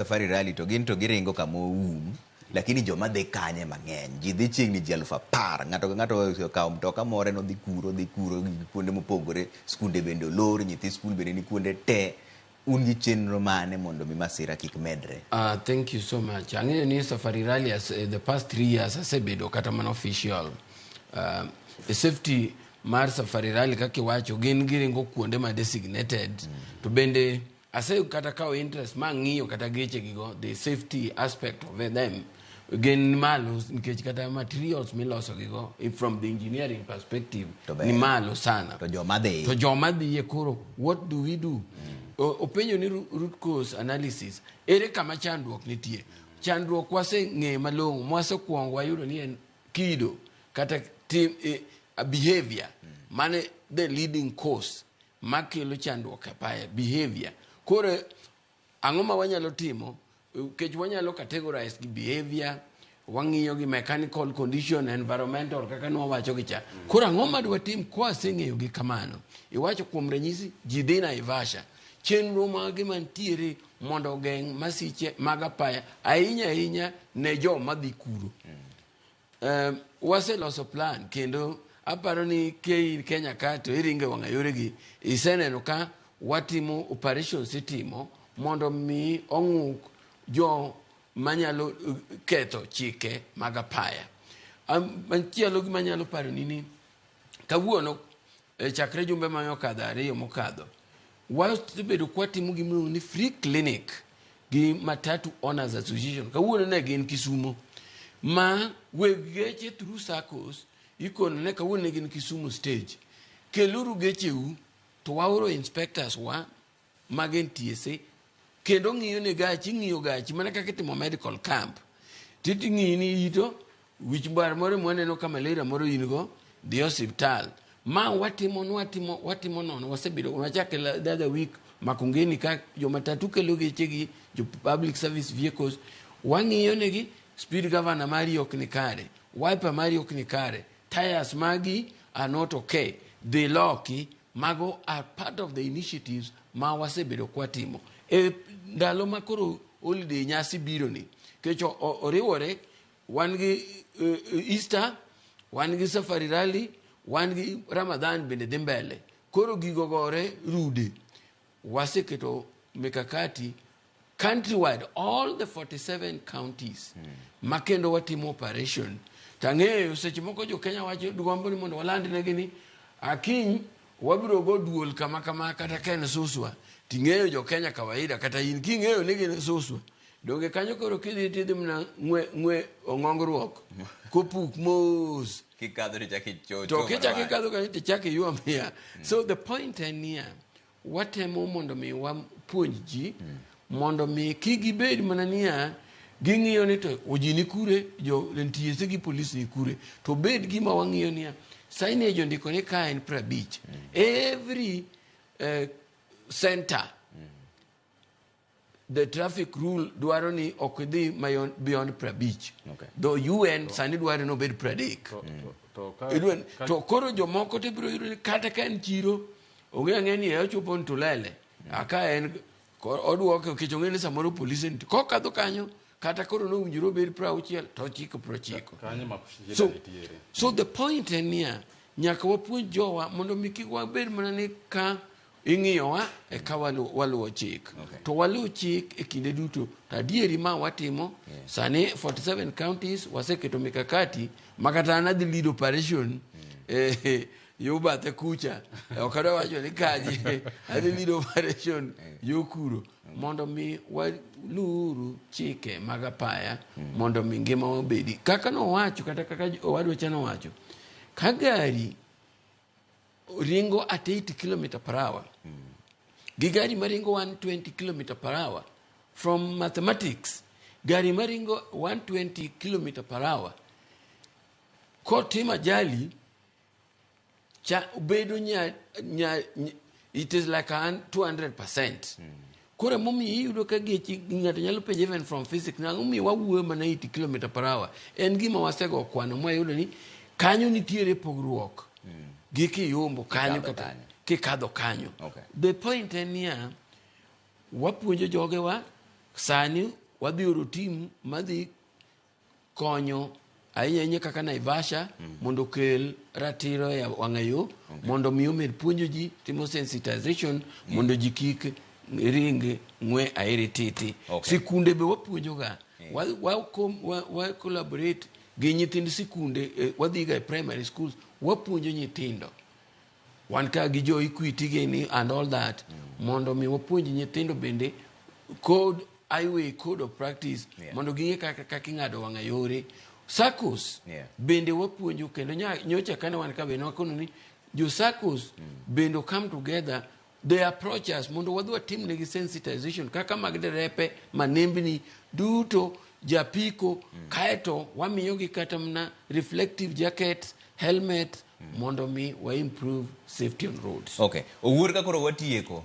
Safari Rally to gin to giringo kama oum, lakini joma dhi kanye mang'eny. Ji dhi chiegni ji 10,000. Ng'ato ka ng'ato okawo mtoka more nodhi kuro, dhi kuro, gi kuonde mopogore. Skunde bende olor, nyithi skul bende ni kuonde te. Un gi chenro mane mondo mi masira kik medre? Thank you so much. Ang'eyo ni Safari Rally as, the past 3 years asebedo kata mana official. Safety mar Safari Rally kaka iwacho gin giringo kuonde ma designated to bende ase kata kawo interest ma ng'iyo kata geche gigo, the safety aspect of them gin malo nikech kata materials miloso gigo from the engineering perspective To ber. ni malo sana. To joma dhi. To joma dhiye koro, what do we do? Openjo ni root cause analysis, ere kama chandruok nitie? Chandruok waseng'eyo malong'o mwasekuongo wayudo ni en kido kata tim, behavior mane the leading cause makelo chandruok e apaya, behavior. Koro ang'o ma wanyalo timo? Nikech wanyalo categorize gi behavior, wang'iyo gi mechanical condition, environmental, kaka nwawacho gi cha. Koro ang'o ma dwatim kwaseng'eyo gi kamano? Iwacho kuom ranyisi ji dhi Naivasha, chenro mage mantiere mondo ogeng' masiche mag apaya ahinya ahinya ne joma dhi kuro? Waseloso plan kendo aparo ni ke Kenya ka to iringe wang'a yoregi iseneno ka watimo operations itimo mondo mi ong'uk jo manyalo ketho chike mag apaya. Machielo gima anyalo paro ni ni kawuono chakre jumbe ma okadho ariyo mokadho wasebedo kwatimo gimiluongo ni free clinic gi Matatu Owners Association. Kawuono ne gin Kisumo ma weg geche through SACCOs ikono ne kawuono ne gin Kisumu stage, keluru gecheu to waoro inspectors wa mag NTSA kendo ng'iyo ne gachi, ing'iyo gachi mana kaka itimo medical camp. Titi ni ito wich bar moro mwaneno ka malaria moro in go, dhi osiptal. Ma watimo nwatimo watimo nono wasebedo wachake the other week Makongeni ka jomatatu kelo gechegi, jo public service vehicles, wang'iyo negi speed governor mari ok ni kare, wiper mari ok ni kare, tires magi are not okay, dhi loki. Mago are part of the initiatives ma wasebedo kwatimo e ndalo ma koro holiday nyasi biro ni kech oriwore wan gi Easter, wan gi Safari Rally, wan gi Ramadan bende dhi mbele. Koro gigo gore rude. Waseketo mikakati countrywide, all the 47 counties ma kendo watimo operation. Tang'eyo seche moko jo Kenya wacho gombo ni mondo waland negi ni akiny wabiro go duol kama kama kata ka en Suswa. Ting'eyo jo Kenya kawaida, kata in king'eyo ni gin Suswa, donge kanyo koro kidhi tidhi mana ng'we ng'we ong'ongruok kopuk mos. Kikadho to ichako icho. To kichako ikadho kanyo to ichako iywa miya. So the point en niya, watemo mondo mi wapuonj ji mondo mi kik gibed mana niya ging'iyo ni to ji ni kure, jo NTSA gi polis ni kure, to bed gima wang'iyo niya signage ondiko ni ka en 50 every center. The traffic rule dwaro ni ok idhi beyond 50. Though UN sani dwaro ni obed 30. To ka, To koro jomoko to ibiro yudo ni kata ka en chiro ong'e ang'e ni e ochopo Ntulele aka en oduoke nikech ong'e ni samoro polise nitie kokadho kanyo, kata koro nowinjore obed 60 to ochiko 90. Kanyo ma shida nitiere. So the point en niya, nyaka wapuonj jowa mondo mi kik wabed mana ni ka ing'iyowa eka waluwo chik. To waluw chik e kinde duto. To adieri ma watimo sani 47 counties waseketo mikakati ma kata an adhi lead operation yo bathe kucha. Ok adwa wacho ni kaji adhi lead operation yo kuro mondo mi waluuru chike mag apaya mondo mi ngima obedi kaka nowacho, kata kaka owadwa cha nowacho, ka gari ringo at 80 km per hour gi gari maringo 120 km per hour, from mathematics gari maringo 120 km per hour kotimo ajali cha bedo nya, it is like a 200%. Koro emomiyo iyudo ka geche ng'ato nyalo penjo even from physics nang'o miyo wawuoyo mana 80 km per hour. En gima wasego kwano mwayudo ni kanyo nitiere pogruok gi kiyombo kanyo Kikadho kata kanyo. Kikadho kanyo. The point en niya, wapuonjo jogewa. Sani wadhi oro team madhi konyo ahinya ahinya kaka Naivasha mondo okel ratiro e wang'ayo mondo mi omed puonjo ji timo sensitization mondo ji kik ring ng'we airi titi. Sikunde be wapuonjoga wa collaborate gi nyithind sikunde, wadhiga e primary schools, wapuonjo nyithindo wan ka gi jo Equity gini and all that mondo mi wapuonj nyithindo bende code, highway code of practice mondo ging'e kaka ing'ado wang'a yore. SACCOs bende wapuonjo kendo nyocha kane wan ka bende wakono ni jo SACCOs bende come together, they approach us mondo wadhi watimnegi sensitization kaka mag derepe manembni duto, japiko, kaeto wamiyogi kata mana reflective jackets, helmet, mondo mi wa improve safety on roads. Okay. Owuor ka koro watieko.